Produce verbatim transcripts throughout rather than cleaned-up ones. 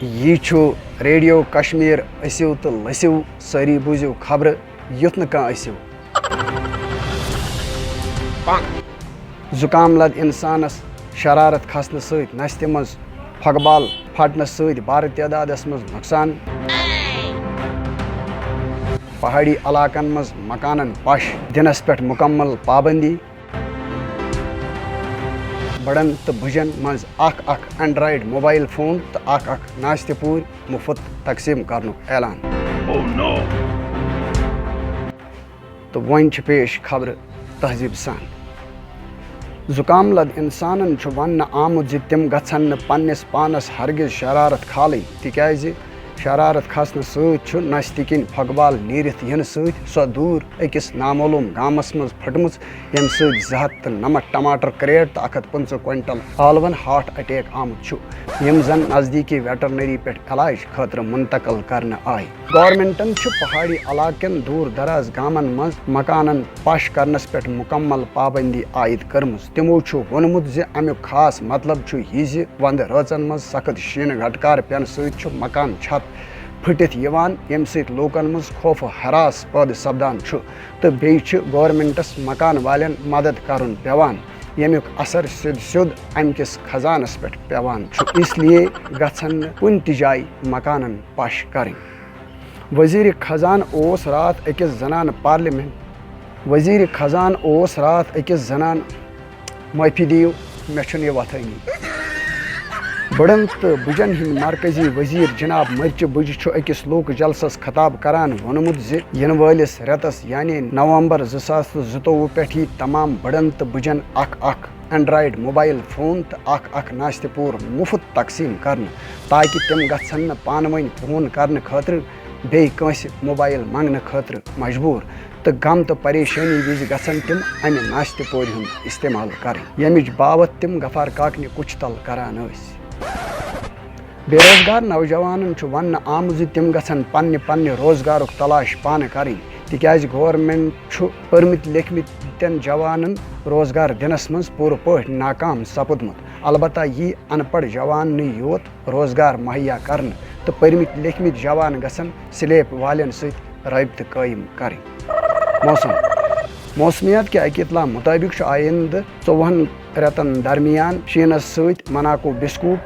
یہِ چھُ ریڈیو کشمیر، ٲسِو تہٕ لٔسِو، سٲری بوٗزِو خبرٕ، یُتھ نہٕ کانٛہہ ٲسِو۔ زُکام لد اِنسانس شرارت کھسنہٕ سۭتۍ نستہِ منٛز پھۄکہٕ بال پھٹنہٕ سۭتۍ بارٕ تعدادس منٛز نۄقصان۔ پہاڑی علاقن منٛز مکانن پش دِنس پٮ۪ٹھ مکمل پابندی۔ بڑن تہٕ بُجن منٛز اکھ اکھ Android موبایل فون تہٕ اکھ اکھ ناشتہٕ پوٗرۍ مُفت تقسیٖم کرنُک اعلان۔ تہٕ وۄنۍ چھِ پیش خبرٕ تہذیٖب سان۔ زُکام لد اِنسانن چھُ وننہٕ آمُت زِ تِم گژھن نہٕ پننِس پانس ہرگز شرارت کھالٕنۍ، تِکیازِ شرارت کھسنہٕ سۭتۍ چھُ نستہِ کِنۍ پھۄکہٕ بال نیٖرِتھ یِنہٕ سۭتۍ سۄ دوٗر أکِس نامعلوم گامس منٛز پھٔٹمٕژ، ییٚمہِ سۭتۍ زٕ ہتھ تہٕ نَمَتھ ٹماٹر کریٹ تہٕ اکھ ہتھ پٕنٛژٕہ کوینٹل ٲلون ہارٹ اٹیک آمُت چھُ، یِم زن نزدیٖکی ویٹرنری پٮ۪ٹھ علاج خٲطرٕ منتقل کرنہٕ آیہِ۔ گورنمنٹن چھُ پہاڑی علاقن دوٗر دراز گامن منٛز مکانن پش کرنس پٮ۪ٹھ مکمل پابندی عائد کٔرمٕژ۔ تِمو چھُ ووٚنمُت زِ امیُک خاص مطلب چھُ یہِ زِ وندٕ رٲژن منٛز سخت شیٖنہٕ گھٹکار پٮ۪نہٕ سۭتۍ چھُ مکان چھت پھٕٹِتھ یِوان، ییٚمہِ سۭتۍ لوٗکن منٛز خوف و ہراس پٲدٕ سپدان چھُ تہٕ بیٚیہِ چھِ گورنمنٹس مکان والٮ۪ن مدد کرُن پٮ۪وان، ییٚمیُک اثر سیوٚد سیوٚد امہِ کِس خزانس پٮ۪ٹھ پٮ۪وان چھُ۔ اس لیے گژھن نہٕ کُنہِ تہِ جایہِ مکانن پش کرٕنۍ۔ وزیر خزانہٕ اوس راتھ أکِس زنانہٕ پارلیمنٹ، وزیر خزانہٕ اوس راتھ أکِس زنانہٕ، معٲفی دِیِو، مےٚ چھُنہٕ یہِ وۄتھٲنی۔ بڑن تہٕ بُجن ہٕنٛدۍ مرکزی وزیر جناب مرچہِ بُجہِ چھُ أکِس لوک جلسس خطاب کران ووٚنمُت زِ یِنہٕ وٲلِس رٮ۪تس یعنی نومبر زٕ ساس تہٕ زٕتووُہ پٮ۪ٹھ یی تمام بڑن تہٕ بُجن اکھ اکھ Android موبایل فون تہٕ اکھ اکھ ناشتہٕ پوٗر مُفت تقسیٖم کرنہٕ، تاکہِ تِم گژھن نہٕ پانہٕ ؤنۍ فون کرنہٕ خٲطرٕ بیٚیہِ کٲنٛسہِ موبایل منٛگنہٕ خٲطرٕ مجبوٗر تہٕ غم تہٕ پریشٲنی وِزِ گژھن تِم امہِ ناشتہٕ پورِ ہُنٛد استعمال کرٕنۍ، ییٚمِچ باوتھ تِم غفار کاکنہِ کُچھ تل کران ٲسۍ۔ بے روزگار نوجوانن چھُ وننہٕ آمُت زِ تِم گژھن پننہِ پننہِ روزگارُک تلاش پانہٕ کرٕنۍ، تِکیازِ گورنمنٹ چھُ پٔرمٕتۍ لیکھمٕتٮ۪ن جوانن روزگار دِنس منٛز پوٗرٕ پٲٹھۍ ناکام سپُدمُت۔ البتہ یی ان پڑھ جوان نٕے یوت روزگار مہیا کرنہٕ تہٕ پٔرمٕتۍ لیکھمٕتۍ جوان گژھن سلیب والٮ۪ن سۭتۍ رٲبطہٕ قٲیِم کرٕنۍ۔ موسم۔ موسمیات کہِ اکہِ اطلاع مُطٲبِق چھُ آیندٕ ژوٚوُہن رٮ۪تن درمیان شیٖنس سۭتۍ مناکو بسکوٹ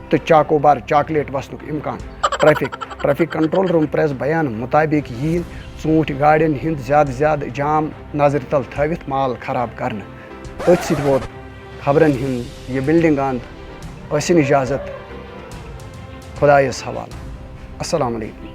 تہٕ چاکوبار چاکلیٹ وسنُک امکان۔ Traffic. Traffic control room press بیان مُطٲبِق یِیہِ ژوٗنٛٹھۍ گاڑٮ۪ن ہُنٛد زیادٕ زیادٕ جام نظرِ تل تھٲوِتھ مال خراب کرنہٕ۔ أتھۍ سۭتۍ ووت خبرن ہُنٛد یہِ بلڈنگ اند۔ ٲسِن اجازت۔ خدایس حوالہٕ۔ السلام علیکم۔